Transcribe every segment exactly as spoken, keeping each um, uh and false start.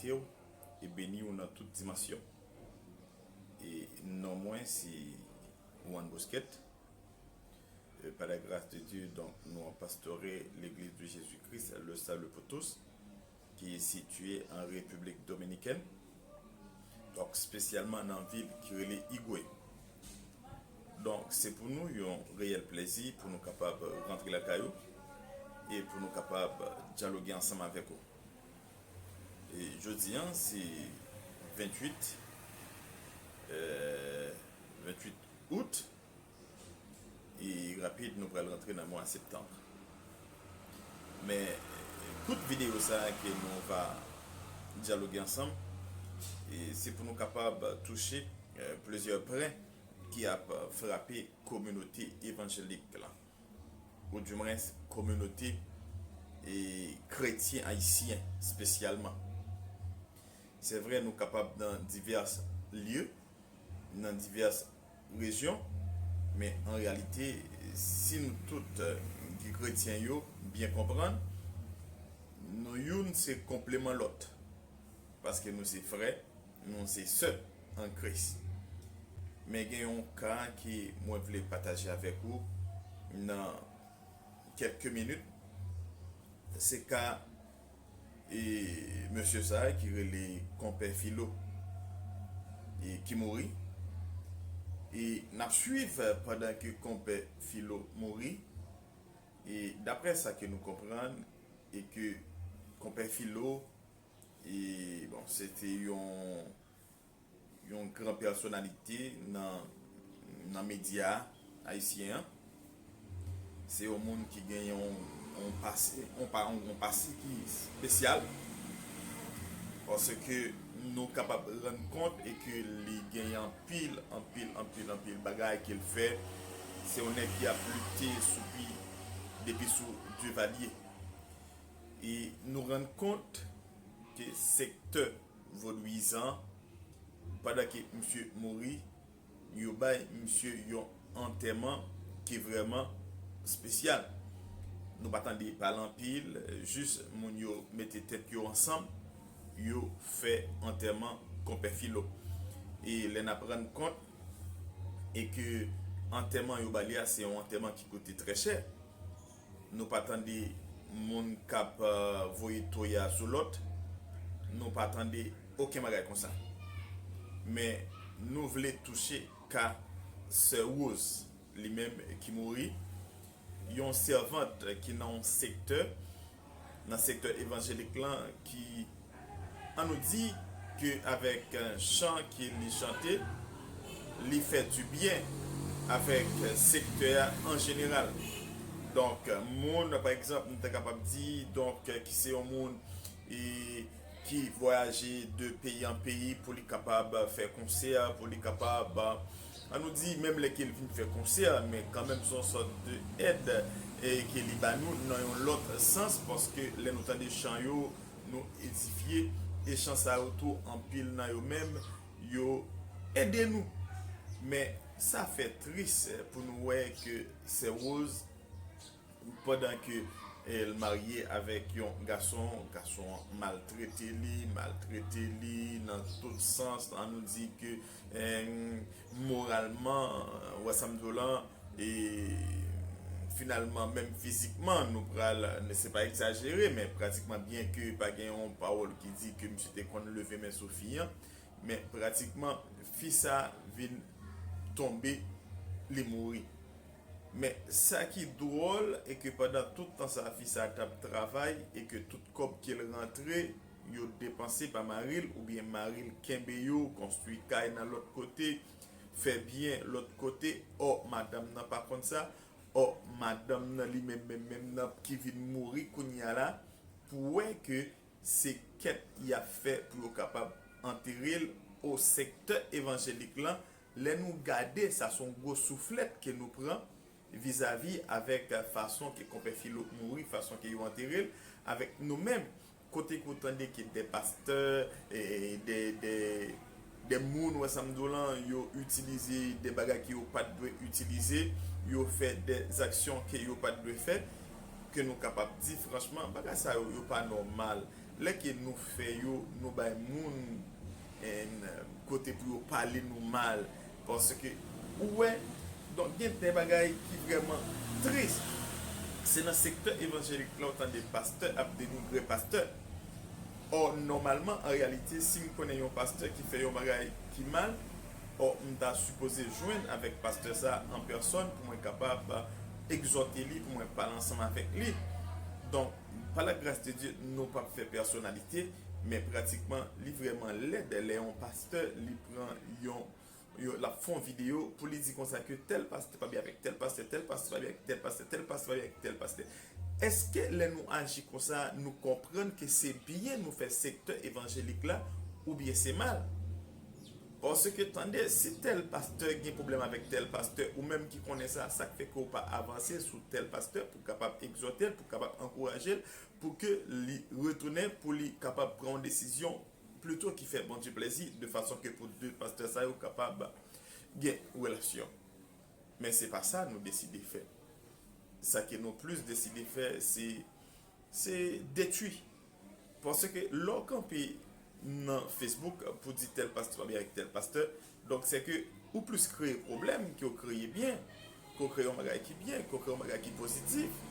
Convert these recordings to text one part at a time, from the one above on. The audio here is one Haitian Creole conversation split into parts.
Te w e beni w nan tout dimansyon. E non mwen se Juan Bosquet. E pa la gras de Dye, donk, nou an pastore Legliz de Jezi Kris, le Salut pour tous, ki sitiye an Repiblik Dominikèn, donk, espesyalman nan vil ki rele Higüey. Donk, se pou nou yon reyèl plezi pou nou kapab rantre lakay ou e pou nou kapab dyaloge ansanm avèk ou. E jodi a, se venntuit, euh, venntuit out, e rapid, nou pral rantre nan mwa septanm. Men, kout videyo sa a ke nou va dyaloge ansanm, e se pou nou kapab touche, euh, plizyè pwen ki ap frape kominote evanjelik la, oudimwens kominote, e, kretyen ayisyen espesyalman. Se vre, nou kapab nan divès lye, nan divès rejyon, men an reyalite, si nou tout, eh, ki kretyen yo byen konprann, nou youn se konpleman lòt, paske nou se frè, nou se sè an Kris. Men gen yon ka ke mwen vle pataje avèk ou nan kèlke minit. Se ka, e, mesye sa a ki rele Konpè Filo, e, ki mouri. E n ap swiv pandan ke Konpè Filo mouri. E daprè sa ke nou konprann, e ke Konpè Filo, e, bon, se te yon, yon gran pèsonalite nan, nan medya ayisyen an. Se yon moun ki gen yon, yon pase, yon pa, yon pase ki espesyal. Paske nou kapab rann kont e ke li gen anpil, anpil, anpil, anpil bagay ke l fè. Se yon nèg ki ap lite sou pi, depi sou Duvalier. E nou rann kont ke sektè vodouyizan, pandan ke misye mouri, yo bay misye yon antèman ki vrèman espesyal. Nou pa tande pale anpil, jis moun yo mete tèt yo ansanm, yo fè antèman Konpè Filo. E lè n ap rann kont, e ke antèman yo ba li a, se yon antèman ki koute trè chè. Nou pa tande moun k ap, euh, voye toya sou lòt. Nou pa tande okenn bagay konsa. Men nou vle touche ka Sè Rose, li menm ki mouri, yon sèvant ki nan yon sektè, nan sektè evanjelik lan, ki, ann nou di ke avèk, euh, chan ke li chante, li fè dibyen avèk, euh, sektè a an jeneral. Donk, moun, pa egzanp, nou ta kapab di, donk, ki se yon moun, e, ki vwayaje de peyi an peyi pou li kapab fè konsè, pou li kapab, ann nou di, menm lè ke l vin fè konsè, men kanmenm se yon sòt de èd, e, ke li ba nou nan yon lòt sans, paske lè nou tande chan yo, nou edifye, e chan sa yo tou, anpil nan yo menm, yo ede nou. Men sa fè tris pou nou wè ke Sè Rose, pandan ke, eh, l marye avèk yon gason, gason an maltrete li, maltrete li nan tout sans, ann nou di ke, eh, moralman, wè sa m di w lan, e finalman, menm fizikman, nou pral, se pa egzajere, men pratikman, byen ke pa gen yon pawòl ki di ke misye te konn leve men sou fi an, men pratikman, fi sa vin tonbe, li mouri. Men sa ki dwòl, e ke pandan tout tan sa, fi sa t ap travay, e ke tout kòb ke l rantre, yo depanse pa mari l, oubyen mari l kenbe yo, konstwi kay nan lòt kote, fè byen lòt kote, ò, madanm nan pa konn sa, ò, madanm nan li menm, menm, menm nan ki vin mouri kounye a la, pou wè ke se kèt y ap fè pou yo kapab antere l o sektè evanjelik lan. Lè nou gade, sa se yon gwo souflèt ke nou pran vizavi avèk fason ke Konpè Filo mouri, fason ke yo antere l, avèk nou menm, kote ke w tande ke de pastè, e, de, de, de moun, wè sa m di w lan, yo itilize de bagay ke yo pa t dwe itilize, yo fè de aksyon ke yo pa t dwe fè, ke nou kapab di franchman, bagay sa yo, yo pa nòmal. Lè ke nou fè yo, nou bay moun en, kote pou yo pale nou mal. Paske, ou wè, donk gen de bagay ki vrèman tris. Se nan sektè evanjelik la ou tande pastè ap denigre pastè. Ò, nòmalman, an reyalite, si m konnen yon pastè ki fè yon bagay ki mal, ò, m ta sipoze jwenn avèk pastè sa an pèsòn pou mwen kapab egzòte li, pou mwen pale ansanm avèk li. Donk, pa la gras de Dye, nou p ap fè pèsonalite, men pratikman, li vrèman lèd lè yon pastè, li pran yon, yon, l ap fè yon videyo pou li di konsa ke tèl pastè pa byen avèk tèl pastè, tèl pastè pa byen avèk tèl pastè, tèl pastè pa byen avèk tèl pastè. Èske lè nou aji konsa, nou konprann ke se byen nou fè sektè evanjelik la, oubyen se mal? Paske, tande, si tèl pastè gen pwoblèm avèk tèl pastè, ou menm ki konnen sa, sa k fè ke w pa avanse sou tèl pastè pou kapab egzòte l, pou kapab ankouraje l, pou ke li retounen, pou li kapab pran yon desizyon plito ki fè Bondye plezi, de fason ke pou de pastè sa yo kapab gen relasyon. Men se pa sa nou deside fè. Sa ke nou plis deside fè, se, se detwi. Paske lè w kanpe nan Facebook pou di tèl pastè pa byen avèk tèl pastè, donk se ke ou plis kreye pwoblèm ke w kreye byen, ke w kreye yon bagay ki byen, ke w kreye yon bagay ki pozitif.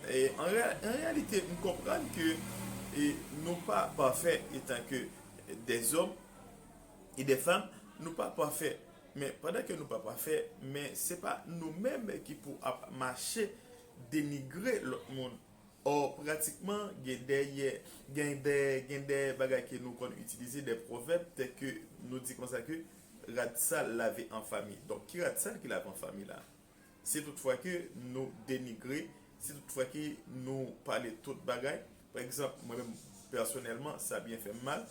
E an, re- an reyalite, m konprann ke e, nou pa pafè etan ke dèzòm e dèfanm, nou pa pafè. Men pandan ke nou pa pafè, men se pa nou menm ki pou ap mache denigre lòt moun. Ò, pratikman, gen dèyè, gen dè, gen dè bagay ke nou konn itilize, dè pwovèb, tèl ke nou di konsa ke rad sal lave an fanmi. Donk, ki rad sal ki lave an fanmi la? Si toutfwa ke nou denigre, si toutfwa ke nou pale tout bagay, pa egzanp, mwen menm, pèsonèlman, sa byen fè m mal,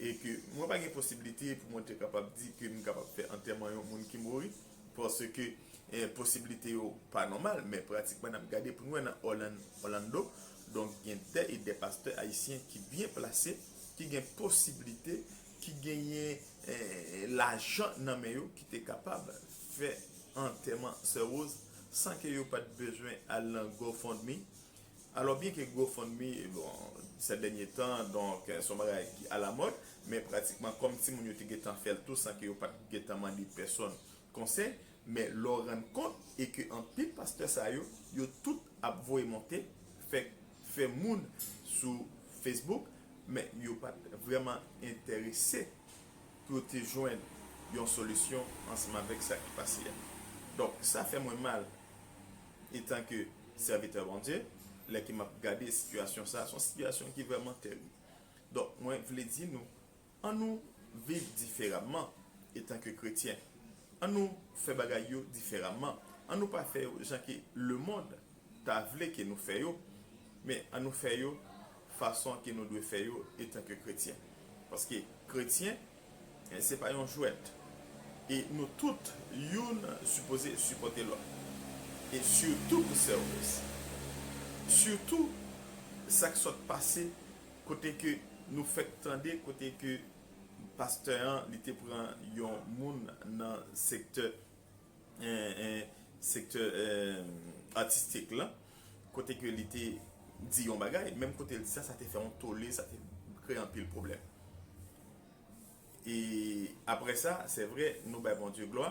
e ke mwen pa gen posiblite pou mwen te kapab di ke m kapab fè antèman yon moun ki mouri, paske eh, posiblite yo pa nòmal, men pratikman n ap gade pou n wè nan Orlan- Orlando, donk gen dè e dè pastè ayisyen ki byen plase, ki gen posiblite, ki genyen eh, lajan nan men yo, ki te kapab fè antèman Sè Rose san ke yo pa t bezwen al nan GoFundMe. Alò, byen ke GoFundMe, bon, sè dènye tan, donk, eh, se yon bagay ki alamòd, men pratikman kòm timoun yo te gentan fè l tou san ke yo pa t gentan mande pèsòn konsèy, men lè w rann kont e ke anpil pastè sa yo, yo tout ap voye monte, fè, fè moun sou Facebook, men yo pa t vrèman enterese pou yo te jwenn yon solisyon ansanm avèk sa ki pase a. Donk, sa fè mwen mal, etan ke sèvitè Bondye, lè ke m ap gade sitiyasyon sa, se yon sitiyasyon ki vrèman tèrib. Donk, mwen vle di nou, ann nou viv diferaman etan ke kretyen. Ann nou fè bagay yo diferaman. Ann nou pa fè yo jan ke lemonn ta vle ke nou fè yo, men ann nou fè yo fason ke nou dwe fè yo etan ke kretyen. Paske kretyen, eh, se pa yon jwèt. E nou tout, youn sipoze sipòte lòt. E sitou pou Sè Rose. Sitou sa k sot pase kote ke nou fèk tande, kote ke pastè an, li te pran yon moun nan sektè, eh, eh, sektè eh, atistik la, kote ke li te di yon bagay, menm kote l di sa, sa te fè yon tole, sa te kreye anpil pwoblèm. E apre sa, se vre, nou bay Bondye glwa.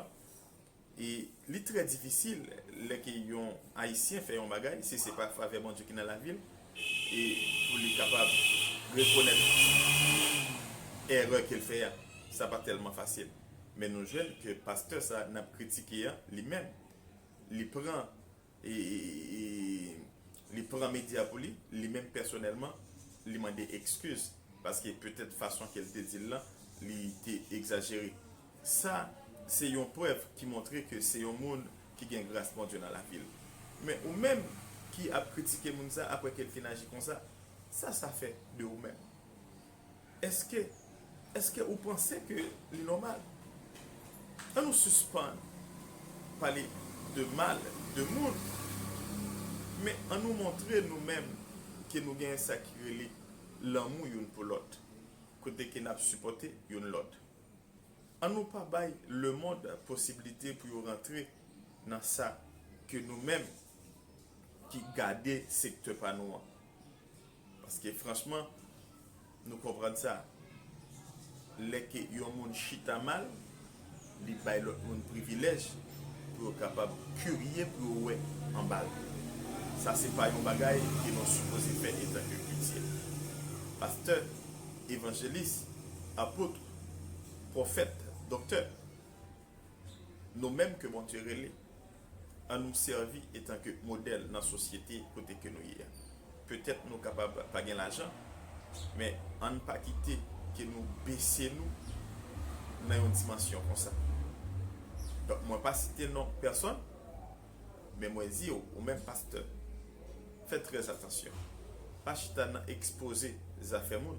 E li trè difisil lè ke yon Ayisyen fè yon bagay, si se pa favè Bondye ki nan lavi l, e pou li kapab rekonèt erè ke l fè a. Sa pa tèlman fasil. Men nou jwenn ke pastè sa n ap kritike a, li menm, li pran e, e, e, li pran medya pou li, li menm pèsonèlman, li mande ekskiz, paske petèt fason ke l te di l lan, li te egzajere. Sa, se yon prèv ki montre ke se yon moun ki gen gras Bondye nan lavi l. Men ou menm ki ap kritike moun sa apre ke l fin aji konsa, sa sa fè de ou menm? Èske, èske ou panse ke li nòmal? Ann nou sispann pale de mal de moun, men ann nou montre nou menm ke nou gen sa ki rele lanmou youn pou lòt, kote ke n ap sipòte youn lòt. Ann nou pa bay lemonn posiblite pou yo rantre nan sa ke nou menm ki gade sektè pa nou an. Paske franchman, Nou konprann sa. Lè ke yon moun chita mal, li bay lòt moun privilèj pou yo kapab kirye, pou yo wè anba l. Sa se pa yon bagay ke nou sipoze fè etan ke kretyen. Pastè, evanjelis, apot, pwofèt, doktè, nou menm ke Bondye rele, ann nou sèvi etan ke modèl nan sosyete kote ke nou ye a. Petèt nou kapab pa gen lajan, men ann pa kite ke nou bese nou nan yon dimansyon konsa. Donk, mwen pa site non pèsonn, men mwen di w, ou menm pastè, fè trè atansyon. Pa chita nan ekspoze zafè moun.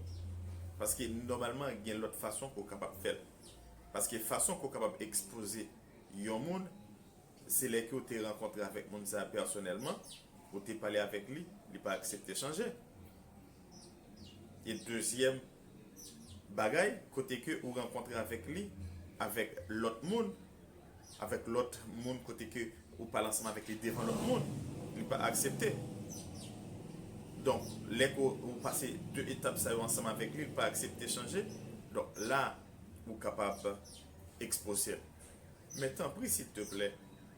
Paske nòmalman, gen lòt fason ke w kapab fè l. Paske fason ke w kapab ekspoze yon moun, se lè ke w te rankontre avèk moun sa a pèsonèlman, ou te pale avèk li, li pa aksepte chanje. E dezyèm bagay, kote ke ou rankontre avèk li, avèk lòt moun, avèk lòt moun kote ke ou pale ansanm avèk li devan lòt moun, li pa aksepte. Donk, lè ke w pase de etap sa yo ansanm avèk li, li pa aksepte chanje, donk la, ou kapab ekspoze l. Men tanpri, silteplè,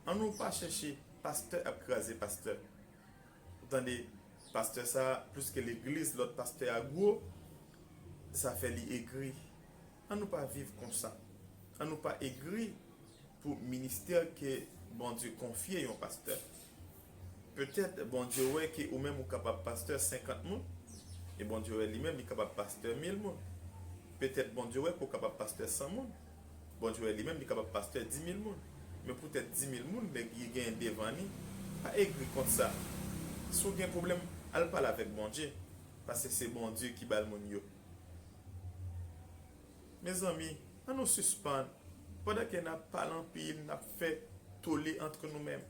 ann nou pa chèche pastè ap kraze pastè. Ou tande, pastè sa a, plis ke legliz lòt pastè a gwo, sa fè li egri. Ann nou pa viv konsa. Ann nou pa egri pou ministè ke Bondye konfye yon pastè. Petèt Bondye wè ke ou menm ou kapab pastè senkant moun, e Bondye wè li menm li kapab pastè mil moun. Petèt Bondye wè ke w kapab pastè san moun, Bondye wè li menm li kapab pastè di mil moun. Men poutèt di mil moun nèg li genyen devan li, pa egri kont sa. Si w gen pwoblèm, al pale avèk Bondye, paske se Bondye ki ba l moun yo. Mezanmi, ann nou sispann, pandan ke n ap pale anpil, n ap fè tole antre nou menm,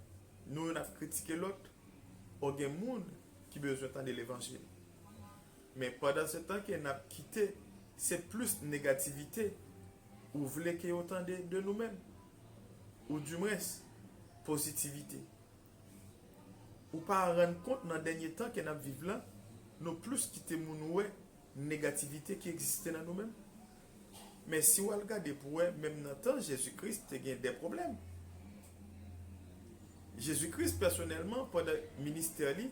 nou youn ap kritike lòt, o gen moun ki bezwen tande levanjil. Men pandan se tan ke n ap kite, se plis negativite ou vle ke yo tande de nou menm, oudimwens pozitivite. Ou pa rann kont nan dènye tan ke n ap viv la, nou plis kite moun wè negativite ki egziste nan nou menm. Men si w al gade pou wè, menm nan tan Jezi Kris te gen de pwoblèm. Jezi Kris pèsonèlman, pandan ministè li,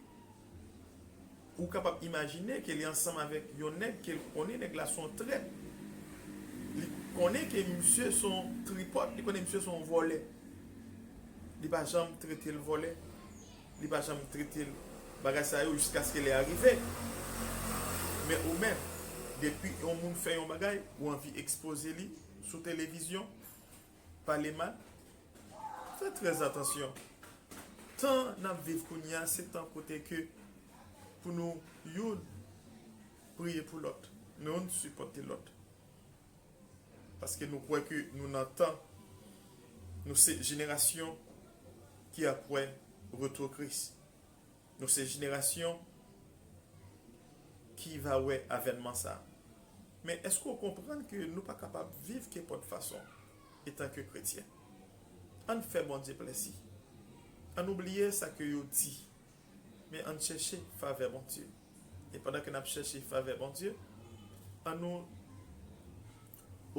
ou kapab imajine ke li ansanm avèk yon nèg ke l konnen nèg la se yon trèt. Li konnen ke misye se yon tripòt, li konnen misye se yon vòlè. Li pa janm trete l vòlè. Li pa janm trete l bagay sa yo jiskaske lè a rive. Men ou menm, depi yon moun fè yon bagay, ou anvi ekspoze li sou televizyon, pale mal. Fè trè atansyon. Tan n ap viv kounye a, se tan kote ke pou nou youn priye pou lòt, nou youn sipòte lòt. Paske nou kwè ke nou nan tan, nou se jenerasyon ki ap wè retou Kris. Nou se jenerasyon ki va wè avènman sa a. Men èske w konprann ke nou pa kapab viv kenpòt fason etan ke kretyen? Ann fè Bondye plezi. Ann oubliye sa ke yo di. Men ann chèche favè Bondye. E pandan ke n ap chèche favè Bondye, ann nou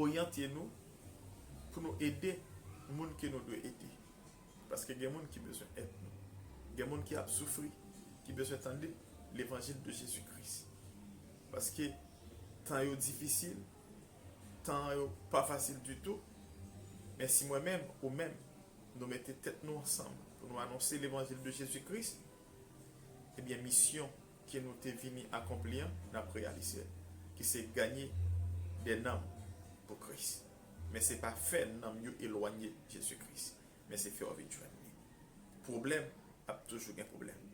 oryante nou pou nou ede moun ke nou dwe ede. Paske gen moun ki bezwen èd nou. Gen moun ki ap soufri, ki bezwen tande levanjil de Jezi Kris. Paske tan yo difisil, tan yo pa fasil ditou. Men si mwen menm, ou menm, nou mete tèt nou ansanm pou nou anonse levanjil de Jezi Kris, ebyen, misyon ke nou te vini akonpli an, n ap reyalize l, ki se ganye de nanm pou Kris. Men se pa fè nanm yo elwanye Jezi Kris, men se fè yo vin jwenn li. Pwoblèm, ap toujou gen pwoblèm.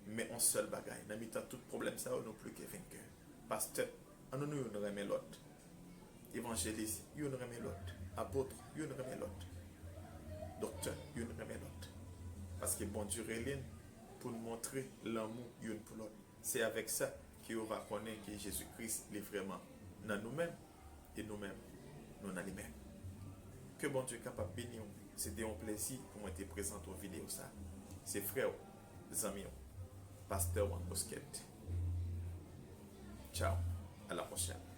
Men yon sèl bagay, nan mitan tout pwoblèm sa yo, nou pli ke venkè. Pastè, ann nou youn renmen lòt. Evanjelis, youn renmen lòt. Apot, youn renmen lòt. Doktè, youn renmen lòt. Paske Bondye rele n pou n montre lanmou youn pou lòt. Se avèk sa ke yo va konnen ke Jezi Kris li vrèman nan nou menm, e nou menm, nou nan li menm. Ke Bondye kapab beni w. Se te yon plezi pou mwen te prezante w videyo sa. Se frè w, zanmi w, Pastè Juan Bosquet. Tchao. À la prochaine.